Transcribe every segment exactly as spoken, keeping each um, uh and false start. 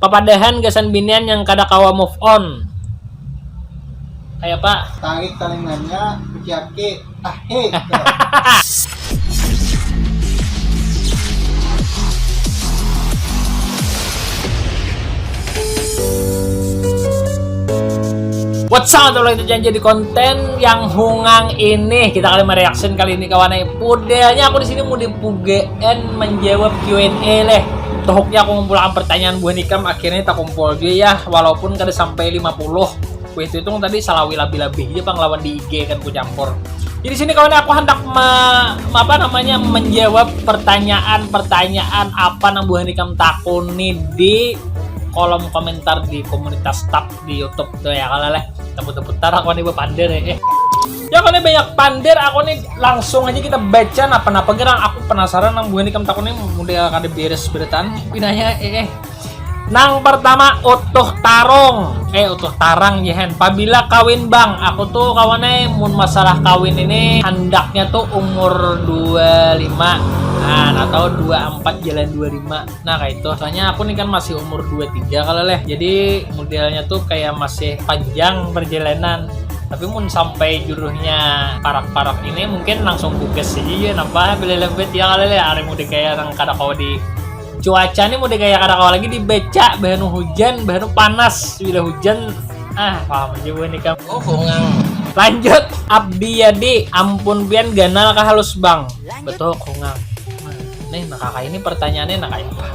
Papadahan gasan binian yang kada kawa move on. Kaya apa? Tarik talinganya, kujaki, tahe. What's up, teman-teman, itu janji di konten yang hungang ini. Kita kali mereaction kali ini, kawan ai. Modelnya aku di sini mau dipugaan menjawab Q and A leh. Tohoknya aku ngumpulakan pertanyaan buhan ikam, akhirnya tak kumpul juga ya, walaupun kada sampai lima puluh. Wih, itu hitung tadi salawi labih-labih aja pang lawan di I G kan ku campur. Jadi sini, kawan, aku hendak me, apa namanya, menjawab pertanyaan-pertanyaan apa nang buhan ikam takuni di kolom komentar di komunitas staff di YouTube tuh ya, kalau leh. Teput-teput tarak wani bapander ya, eh. Ya, kone banyak pander, aku nih langsung aja kita baca napa-napa gerang. Aku penasaran nang buhan ikam takuni, mudah kada beres beretan pinanya, eh, eh. Nang pertama, Utuh Tarung, eh, Utuh Tarang ya, Hen. Pabila kawin, Bang? Aku tuh, kawan ai, mun masalah kawin ini handaknya tuh umur dua lima an atau dua empat jalan dua lima. Nah, kayak itu. Soalnya aku nih kan masih umur dua tiga kalau leh. Jadi modelnya tuh kayak masih panjang perjalanan. Tapi mun sampai juruhnya parak-parak ini, mungkin langsung bugas aja ya, napa, bila lembet ya kalau leh. Hari mudik kayak orang kada kawa di cuaca nih, mudik kayak kada kawa lagi dibaca, bahanu hujan, bahanu panas, bila hujan, ah, paham aja buhan ikam. Oh, hungang. Lanjut, Abdi Yadi, ampun pian ganal kah halus, Bang? Betul, hungang. Nih, nah, kakak ini pertanyaannya, nah, kayak apa?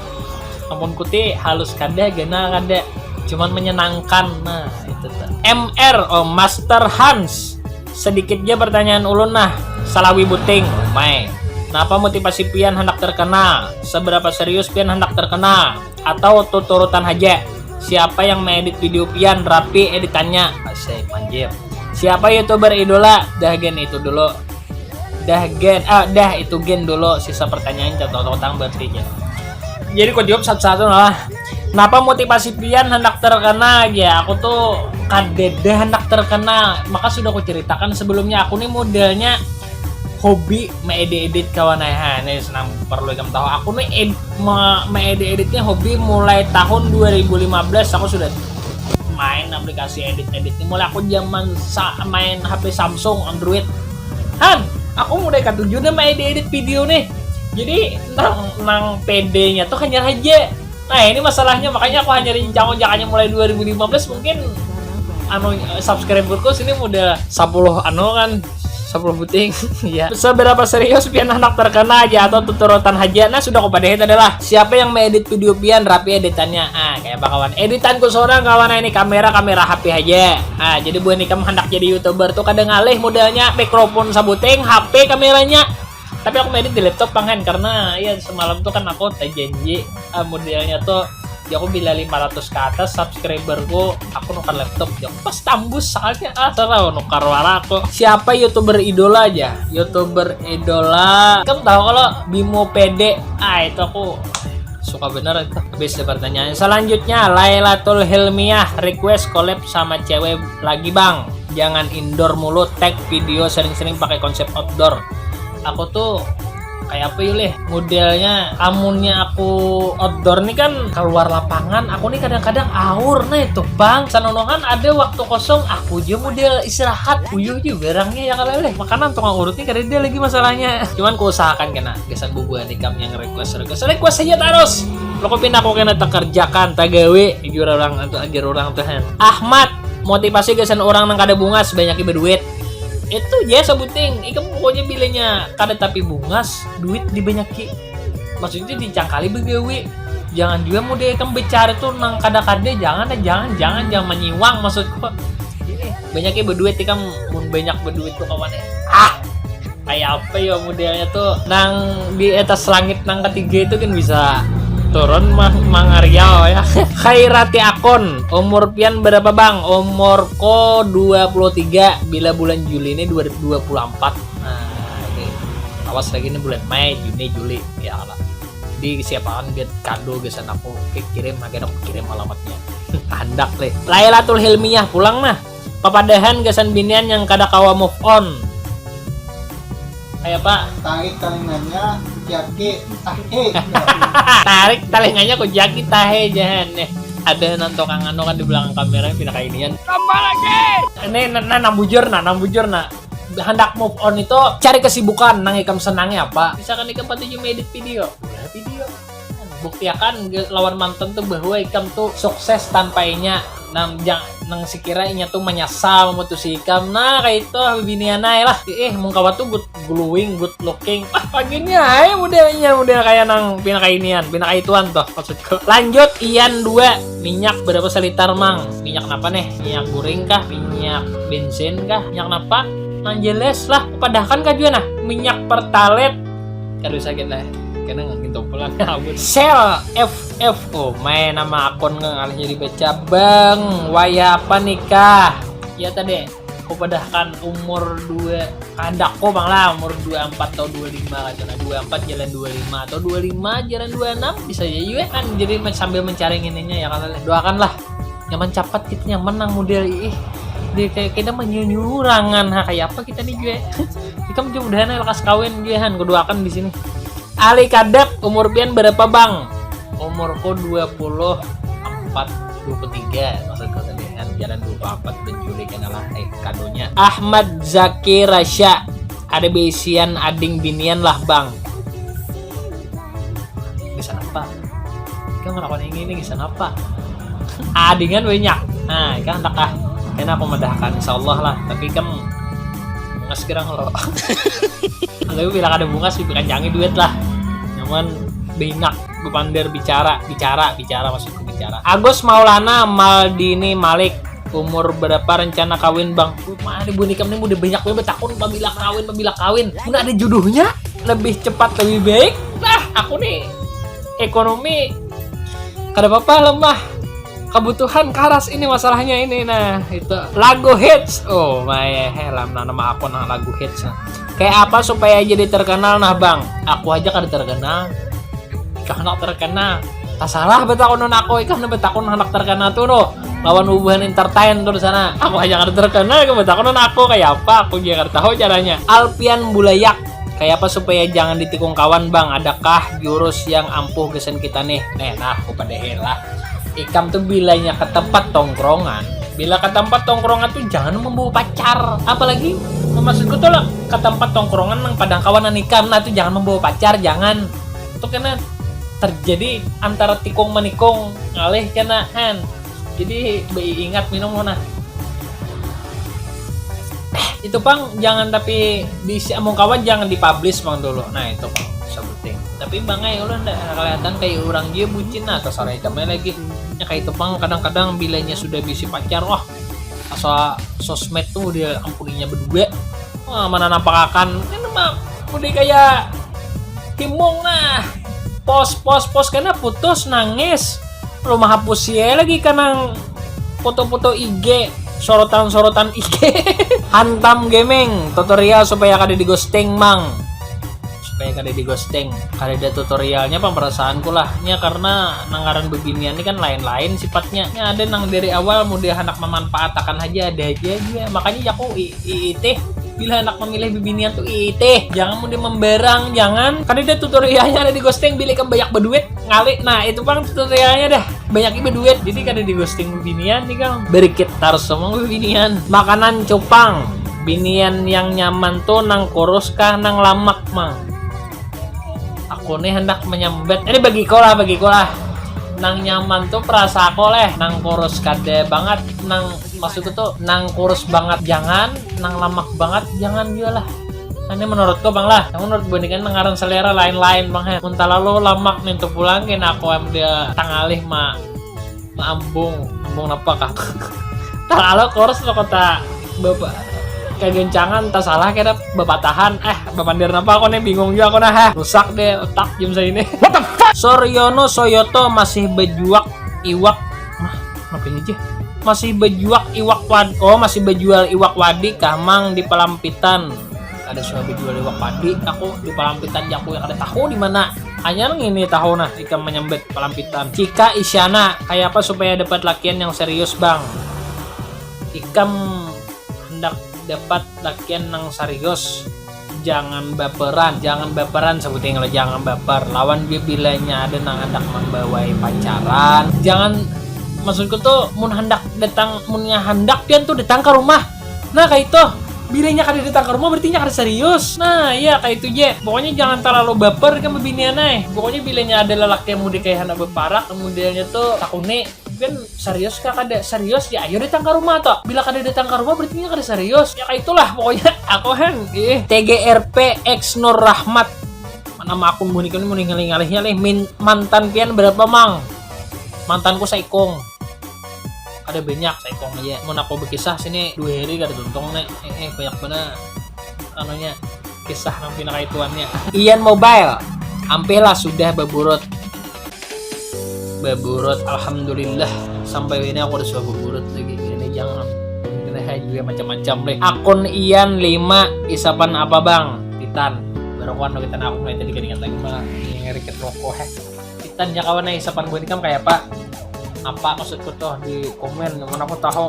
Ampun kuti, halus kada, ganal kada, cuman menyenangkan. Nah, itu tuh. M R, oh, Master Hans. Sedikit aja pertanyaan ulun, nah. Salawi buting, mai. Napa motivasi pian hendak terkenal? Seberapa serius pian hendak terkenal? Atau tuturutan haja? Siapa yang mengedit video pian rapi editannya? Asik, manjir. Siapa youtuber idola? Dah gen itu dulu. Dah gen, ah, dah itu gen dulu, sisa pertanyaan contoh tentang berarti aja. Jadi kau jawab satu-satu lah. Napa motivasi pian hendak terkenal aja? Aku tuh kadeda hendak terkenal. Maka sudah aku ceritakan sebelumnya, aku nih modelnya hobi meedit-edit, kawan ai. Ha, ini senang perlu ikam tahu. Aku nih ed, me, meedit-editnya hobi mulai tahun dua ribu lima belas, aku sudah main aplikasi edit-edit nih. Mulai aku zaman sa, main H P Samsung, Android. Han, aku mulai katuju nih main edit-edit video nih. Jadi nang nang P D-nya tuh hanya aja. Nah, ini masalahnya, makanya aku hanya rincang onjakannya mulai dua ribu lima belas, mungkin anu, eh, subscriberku sini model sepuluh anu kan, sepuluh buting. Ya. Seberapa serius pian anak terkena aja atau tuturutan aja? Nah, sudah kupadahi adalah siapa yang mengedit video pian rapi editannya. Ah, kayak apa, kawan? Editanku seorang, kawan, ini kamera, kamera H P aja. Ah, jadi buah nikam hendak jadi YouTuber tuh kada ngalih modalnya, mikrofon sabuting, H P kameranya. Tapi aku main di laptop, pangan, karena ya semalam tuh kan aku terjanji, ah, modelnya tuh ya aku bila lima ratus ke atas subscriberku, aku nukar laptop. Ya pas tambus, soalnya ah, terus nukar wara aku. Siapa YouTuber idola aja? YouTuber idola, kamu tahu kalau Bimo P D? Ah, itu aku suka bener itu. Habis deh pertanyaannya. Selanjutnya, Lailatul Hilmiah request collab sama cewek lagi, Bang. Jangan indoor mulu, tag video sering-sering pakai konsep outdoor. Aku tuh kayak apa yuk leh, modelnya amunnya aku outdoor nih kan keluar lapangan, aku nih kadang-kadang aur nah itu, Bang. Sanonohan ada waktu kosong, aku aja model istirahat, uyuh juga orangnya ya kalau leh. Makanan tukang urut nih kada ada lagi masalahnya. Cuman kuusahakan kena gasan bubuhan ikam yang request, request, request aja terus. Lo kok pindah, aku kena tekerjakan, tagawe, jujur orang atau ajar orang tuh, Han. Ahmad, motivasi gasan orang nang kada bungas, banyak berduit. Itu ya sebuting, ikam pokoknya bilanya kada tapi bungas, duit dibanyaki. Maksudnya dicangkali begawe. Jangan juga mudah ikam bicara tuh nang kada-kada, jangan, jangan, jangan, jangan menyiwang maksudku. Ini banyaknya berduit ikam, mun banyak berduit tuh kawan ya. Ah, kayak apa ya modelnya tuh, nang di atas langit nang ketiga itu kan bisa turun mah mangariau ya. Khairati Akun, umur pian berapa, Bang? Umurku dua puluh tiga, bila bulan Juli ini dua ribu dua puluh empat. Nah, ini awas lagi nih, bulan Mei, Juni, Juli ya lah. Jadi siapaan biar kado gasan aku, oke, kirim aja dong, kirim alamatnya. Handak leh. Lailatul Hilmiah pulang nah. Papadahan gasan binian yang kada kawa move on. Kayak apa? Tarik talinganya, jaki, tahe. Tarik talinganya ku jaki tahe, jahan nih. Ada nang tukang anu kan di belakang kamera yang pindah kainian. Tambah lagi. Ini nah, nah, nang bujur nah, nang bujur nah. Handak move on itu cari kesibukan nang ikam senangi apa. Misalkan ikam patuju edit video, buat video. Buktiakan lawan mantan tuh bahwa ikam tuh sukses tanpa inya. Nang jang, nang sekira inya tuh menyesal memutusi ikam. Nah, kayak itu binian aja lah. Eh, mungkawa tuh good glowing, good looking. Ah, paginya aja modelnya, model kayak nang pina kainian, pina kaituan tuh maksudku. Lanjut, Ian dua, minyak berapa selitar, Mang? Minyak napa nih? Minyak goreng kah? Minyak bensin kah? Minyak napa? Nang jelas lah, padahkan kah juga nah, minyak pertalite. Kada usah kita, kena nggak gitu pulang. Shell F F O, main nama akun ngalihnya dibaca, Bang. Waya apa nikah? Ya tadi, aku padahkan umur dua, kehendakku bang lah umur dua empat atau dua lima kacau nah, dua empat jalan dua lima atau dua lima jalan dua enam bisa aja juga kan, jadi men- sambil mencari ininya ya kan, doakan lah nyaman capat kita nyaman nang model ih di kayak kita menyunyurangan ha kayak apa kita nih juga kita mudah-mudahan lekas kawin juga han kudoakan di sini. Ali Kadep, umur pian berapa bang? Umurku dua puluh empat, dua puluh tiga maksudku tadi kan, jalan dua puluh empat Juli kena lah eh kadonya. Ahmad Zaki Rasya, ada bisian ading binian lah bang. Bisa apa? Kita ngelakuin ini ini bisa apa? Adingan banyak. Nah, kan tak ah. Kena aku medahkan insyaallah lah, tapi kan bungas kirang lo. Tapi bila kada bungas lebih kancangi duit lah. Nyaman benak bepander bicara, bicara, bicara maksudku bicara. Agus Maulana Maldini Malik, umur berapa rencana kawin bang? Mana bu nikam ini udah banyak banget betakun pabila kawin, pabila kawin. Mana ada jodohnya? Lebih cepat lebih baik. Nah, aku nih ekonomi kada apa-apa lemah. Kebutuhan karas ini masalahnya ini nah itu lagu hits. Oh my helam nah nama aku nah lagu hits nah. Kayak apa supaya jadi terkenal nah bang? Aku aja kada terkenal. Ikam nak terkenal. Tak salah betakun aku ikam nak betakun anak terkenal tuh no. Lawan bubuhan entertain tuh di sana. Aku aja kada terkenal ikam betakun aku kayak apa? Aku juga kada tahu caranya. Alpian Bulayak. Kayak apa supaya jangan ditikung kawan bang? Adakah jurus yang ampuh gesen kita nih? Nih nah aku padahin lah. Ikam tuh bilanya ke tempat tongkrongan, bila ke tempat tongkrongan tuh jangan membawa pacar. Apalagi maksudku tuh lah ke tempat tongkrongan nang padang kawanan ikam nah tuh jangan membawa pacar, jangan. Itu kena terjadi antara tikung menikung ngalih kena han. Jadi beingat minum nah. Itu pang jangan tapi di si among kawan jangan dipublish bang dulu. Nah itu pang sebuting. Tapi bang ai ulun ndak kelihatan kayak orang dia bucin nah atau sore itamnya lagi. Ya kayak itu pang kadang-kadang bilanya sudah bisi pacar wah asa sosmed tuh dia ampuninya berdua. Wah mana nampakakan ini mah udah kayak himung nah. Pos pos pos kena putus nangis. Lu mahapus ya lagi kanang foto-foto I G, sorotan-sorotan I G. Hantam gaming tutorial supaya kada di ghosting mang. Supaya kada di ghosting. Kada ada tutorialnya pang perasaanku lah. Nya karena nang ngaran bebinian ni kan lain-lain sifatnya. Nya ada nang dari awal mudah handak memanfaatakan haja ada haja jua. Makanya jaku i- iitih bila handak memilih bebinian tu iitih. Jangan mudah membarang, jangan. Kada ada tutorialnya ada di ghosting bila ikam banyak beduit ngalih. Nah itu pang tutorialnya dah. Banyak iba duit jadi kada di ghosting binian nih kang. Berikit tarsomong binian. Makanan cupang binian yang nyaman tuh nang kurus kah nang lamak mang? Aku nih hendak menyambet ini bagi lah bagi lah. Nang nyaman tuh perasa aku leh nang kurus kada banget nang maksudku tuh nang kurus banget jangan nang lamak banget jangan juga lah. Ini menurutku bang lah, menurut bandingan ngaran selera lain-lain bang he. Mun talalu lamak nintu pulang kena aku am dia tangalih ma maambung ambung napa kah? Talalu kurus lo kota bapak kegencangan tak salah kena bapatahan eh bapandir napa aku nih bingung juga aku nah heh. Rusak deh otak jam saya ini. What the fuck? Soryono Soyoto masih bejuak iwak. Nah, ngapain aja? Masih bejuak iwak wad oh masih bejual iwak wadi kah mang di pelampitan. Kada suah bejual iwak padi aku di palampitan jaku yang kada tahu di mana. Hanya ngini tahu nah ikam menyambet palampitan. Cika Isyana, kayak apa supaya dapat lakian yang serius bang? Ikam hendak dapat lakian yang serius. Jangan baperan, jangan baperan sebuting lo jangan baper. Lawan dia bilanya ada nang hendak membawai pacaran. Jangan Maksudku tuh mun handak datang, munnya handak pian tuh datang ke rumah. Nah, kayak itu. Bilanya kada datang ke rumah berarti nya kada serius. Nah, iya kayak itu je. Pokoknya jangan terlalu baper kan bebinian ai. Pokoknya bilanya ada lelaki yang muda kayak anak beparak, kemudiannya tuh takuni kan serius kah kada serius ya, ayo datang ke rumah toh. Bila kada datang ke rumah berarti nya kada serius ya, kayak itulah pokoknya. Aku han ih. T G R P X Nur Rahmat. Mana nama akun bunik ini mau ngalih-ngalihnya lih. Min mantan pian berapa mang? Mantanku saikung. Kada banyak, saikung aja. Mun aku berkisah sini dua hari kada tuntung nih. Eh, eh banyak benar anunya, kisah nang pina kaituannya. Ian Mobile, ampih lah sudah baburut. Baburut, alhamdulillah. Sampai ini aku udah sudah baburut lagi. Ini jangan. Ini juga macam-macam deh. Akun Ian lima, isapan apa bang? Titan. Baru kawan kita aku mulai tadi gadingan lagi malah ngerikit rokok heh. Titan ya kawan, isapan buat ikam kayak apa? Apa maksudku tuh di komen, mana aku tahu.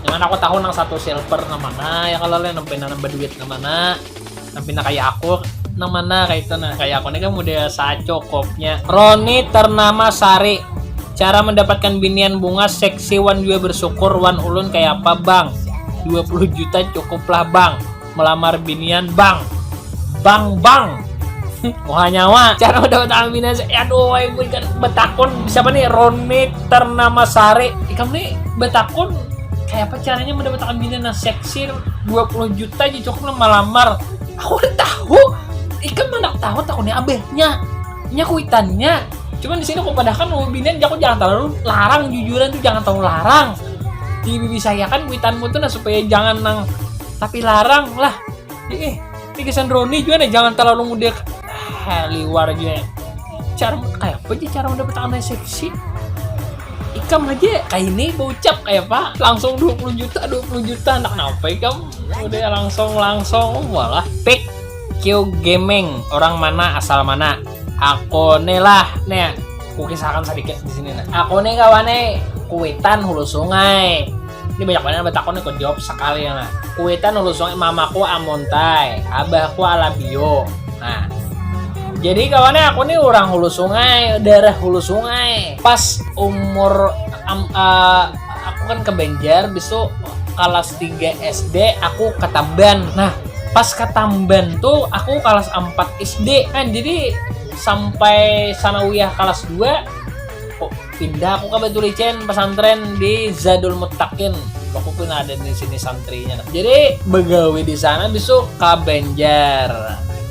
Yang mana aku tahu nang satu silver nang mana ya, kalau lain nang pina nambah duit nang mana, nang pina kayak aku nang mana, kayak itu nah. Kayak aku nih kan udah sacukupnya. Roni ternama Sari. Cara mendapatkan binian bungas seksi wan juga bersyukur wan ulun kayak apa bang? Dua puluh juta cukuplah bang. Melamar binian bang. Bang, bang. Wah nyawa. Cara mendapatkan binian, aduh, ayo kan betakun siapa nih? Roni ternama Sari. Ikam nih betakun kayak apa caranya mendapatkan binian yang seksi dua puluh juta aja cukup lah melamar. Aku udah tahu. Ikam mana tahu takunya abahnya. Nya kuitannya. Cuman di sini aku padahkan mau binian, aku jangan terlalu larang, jujuran tuh jangan terlalu larang. Di bibi saya kan kuitanmu tuh nah supaya jangan nang tapi larang lah. Ih, ini kesan Roni juga nih, jangan terlalu mudah. Ah, liwar aja. Cara kayak apa aja cara mendapatkan anak seksi? Ikam aja kayak ini baucap kayak apa? Langsung dua puluh juta, dua puluh juta, anak kenapa ikam? Udah langsung langsung walah. Pick Q Gaming, orang mana asal mana? Aku nih lah, nih aku kisahkan sedikit di sini nah. Aku nih kawannya kuitan hulu sungai. Ini banyak banget betakon nih, aku jawab sekali ya nah. Kuitan hulu sungai, mamaku Amuntai, abahku Alabio. Nah, jadi kawannya aku nih orang hulu sungai, daerah hulu sungai. Pas umur um, uh, aku kan ke Banjar, besok kelas tiga S D aku ke Tamban. Nah, pas ke Tamban tuh aku kelas empat S D kan, jadi sampai sanawiyah kelas dua pindah aku ke Batu Licin, pesantren di Zadul Muttaqin. Aku pun ada di sini santrinya. Jadi begawi di sana, besok ke Banjar.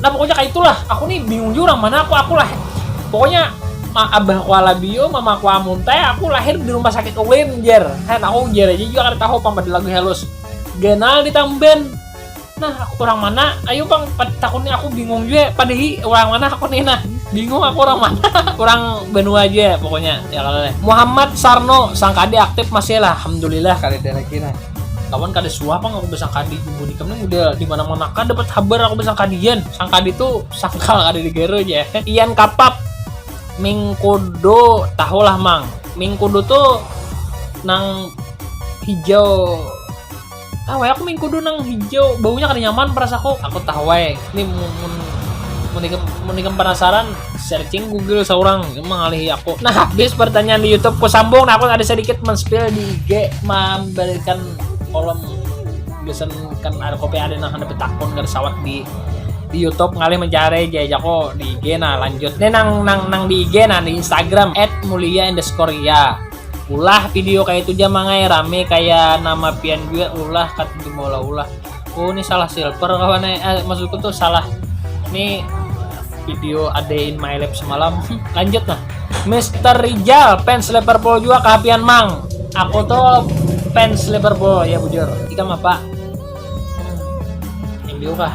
Nah pokoknya kayak itulah. Aku nih bingung juga orang mana aku aku lah. Pokoknya ma abah kuala bio, mama kuala muntai, aku lahir di rumah sakit ulin jer. Kan aku jer aja juga kada tahu pang pada lagu halus. Ganal di Tamban. Nah aku orang mana? Ayo bang, takunya aku bingung juga. Padahi orang mana aku nih nah. Bingung aku orang mana. Orang benua aja pokoknya ya kalau. Muhammad Sarno, sangkadi aktif masih lah. Alhamdulillah kada ada lagi nah. Kawan kada suah pang aku besangkadi, ibu nikam nih udah di mana mana kan dapat kabar aku besangkadian. Sangkadi tuh sangkal kada digaru aja. Ian Kapap, Mingkudu tahu lah mang. Mingkudu tuh nang hijau. Tahu ya aku mingkudu nang hijau, baunya kada nyaman perasaku. Aku tahu wae. Ini mun mun ikam penasaran, searching Google seorang emang alih aku. Nah habis pertanyaan di YouTube ku sambung. Nah aku ada sedikit men-spill di I G, memberikan kolom biasanya kan ada kopi ada nang ada betakun kada sawat di di YouTube ngalih mencari aja jako di I G. Nah lanjut nih nang nang nang di I G, nah di Instagram at mulia underscore ya. Ulah video kayak itu aja mangai, rame kayak nama pian juga ulah kat di bola ulah. Oh ini salah silver kawan eh, eh maksudku tuh salah. Ini video ada in my lab semalam. Lanjut nah. Mister Rijal, fans Liverpool juga kapian mang. Aku tuh fans Liverpool ya bujur. Ikam apa? M U kah?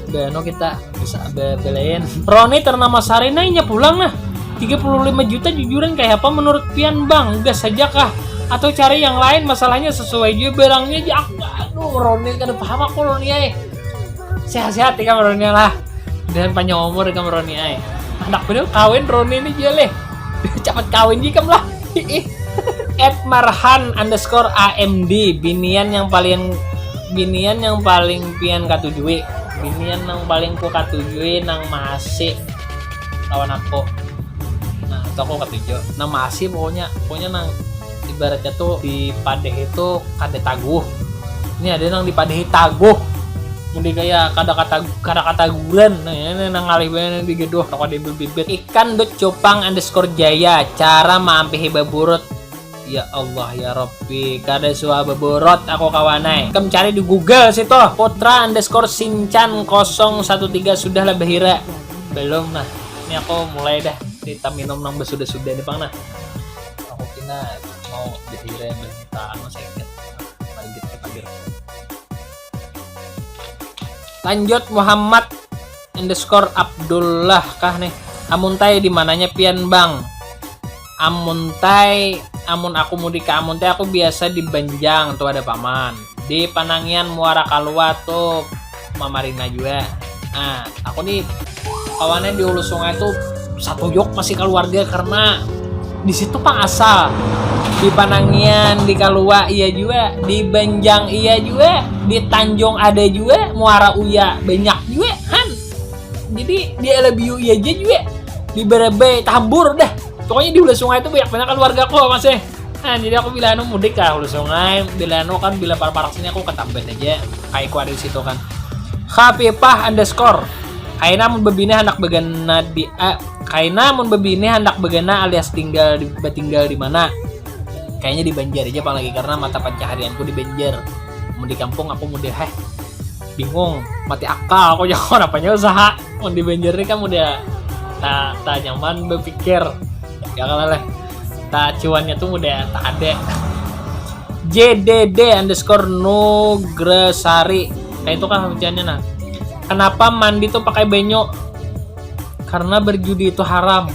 Beno kita bisa be belain. Roni ternama Sarina inya pulang nah. Tiga puluh lima juta jujuran kayak apa menurut pian bang? Gas saja kah? Atau cari yang lain, masalahnya sesuai juga barangnya aja. Aduh Roni kada paham aku Roni ay. Sehat-sehat ya Roni lah. Dan panjang umur ikam Roni ay. Anak bener kawin Roni ini juga leh. Cepat kawin jikam lah. At marhan underscore amd, binian yang paling binian yang paling pian katujui. Binian yang paling ku katujui nang masih lawan aku. Nah Toko katuju. Nah, masih pokoknya, pokoknya nang ibaratnya tuh di padeh itu kada taguh. Ini ada nang di padeh taguh. Mending kayak kada kata kada kataguran. Nah, ini nang ngalih banget di geduh toko di bibit. Ikan dot cupang underscore jaya, cara maampihi baburut. Ya Allah ya Rabbi, kada suah baburut aku kawanai. Kam cari di Google situ. Putra underscore sincan kosong satu tiga, sudah lah bahira. Belum nah. Ini aku mulai dah. Kita minum nang basudah-sudah nih pang nah. Aku kena mau bahira yang kita anu sakit. Lanjut ke pagar. Lanjut Muhammad underscore Abdullah kah nih. Amuntai di mananya pian bang? Amuntai, amun aku mudik ke Amuntai aku biasa di Banjang tuh ada paman. Di Panangian Muara Kalua tuh mamarina juga. Nah, aku nih kawannya di Hulu Sungai tuh satuyuk masih keluarga karena di situ pang asal. Di Panangian, di Kalua iya juga, di Banjang iya juga, di Tanjung ada juga, Muara Uya banyak juga, han. Jadi di Alabiu iya aja juga, di Barabai, Tambur dah. Pokoknya di Hulu Sungai itu banyak banget keluarga aku masih. Nah, jadi aku bila anu mudik lah Hulu Sungai, bila anu kan bila parak-parak sini aku ke Tamban aja. Kayak aku ada di situ kan. Khafifah underscore. Kaina mun bebini handak begana di eh, kaina mun bebini handak begana alias tinggal di, betinggal di mana? Kayaknya di Banjar aja apalagi karena mata pencaharianku di Banjar. Mun di kampung aku mudah heh bingung, mati akal aku jangan apanya usaha. Mun di Banjar ini kan mudah tak tak nyaman berpikir ya kalau leh tak cuannya tuh mudah tak ada. J D D underscore Nugrasari. Kayak itu kan hujannya nah. Kenapa mandi tuh pakai banyu? Karena berjudi itu haram.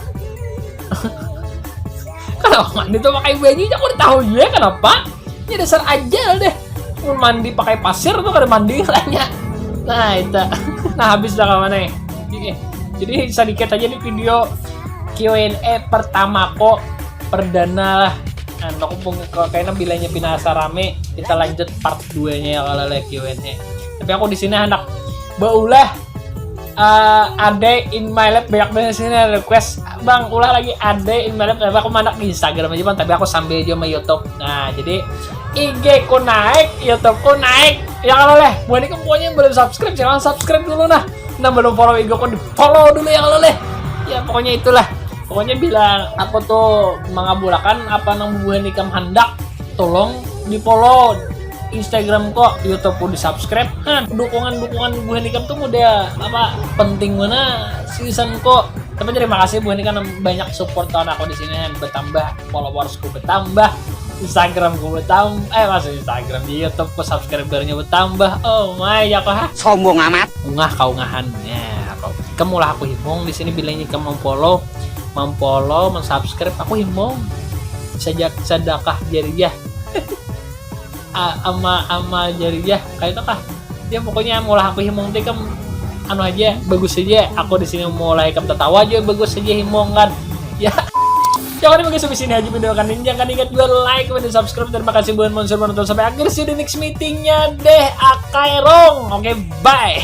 Kalau mandi tuh pakai banyu, aku udah tahu juga kenapa. Ini dasar aja deh. Mau mandi pakai pasir tuh kada mandi katanya. Nah itu. Nah habis dah kawan eh. Jadi sedikit aja nih video Q and A pertama kok perdana lah. Nah, aku pun kayaknya bilanya pinasa rame, kita lanjut part dua nya ya kalau live Q and A. Tapi aku di sini hendak baulah uh, ada in my life banyak banget sini request bang ulah lagi ada in my life tapi aku manak di Instagram aja bang tapi aku sambil aja sama YouTube nah jadi I G ku naik YouTube ku naik ya kalau leh buat ini pokoknya belum subscribe jangan subscribe dulu nah nah belum follow I G ku di follow dulu ya kalau leh ya pokoknya itulah pokoknya bila aku tuh mengabulakan apa nang bubuhan ikam hendak tolong di follow Instagram kok YouTube ku di subscribe nah dukungan dukungan buhan ikam tuh mudah apa penting mana season kok tapi terima kasih buhan ikam banyak support tahun aku di sini bertambah followers ku bertambah Instagram ku bertambah eh masuk Instagram di YouTube ku subscribernya bertambah oh my ya kok sombong amat ungah kau ngahan ya kau kamu lah aku himung di sini bilangnya kamu follow memfollow mensubscribe aku himung sejak sedekah jariah ama ama jariah kayak itu kah ya pokoknya mulai aku himung teh kan anu aja bagus aja aku di sini mulai ikam tertawa aja bagus aja himung kan ya jangan lupa sampai sini aja video kan jangan ingat juga like dan subscribe terima kasih buat monster menonton sampai akhir see you di next meetingnya deh akairong oke okay, bye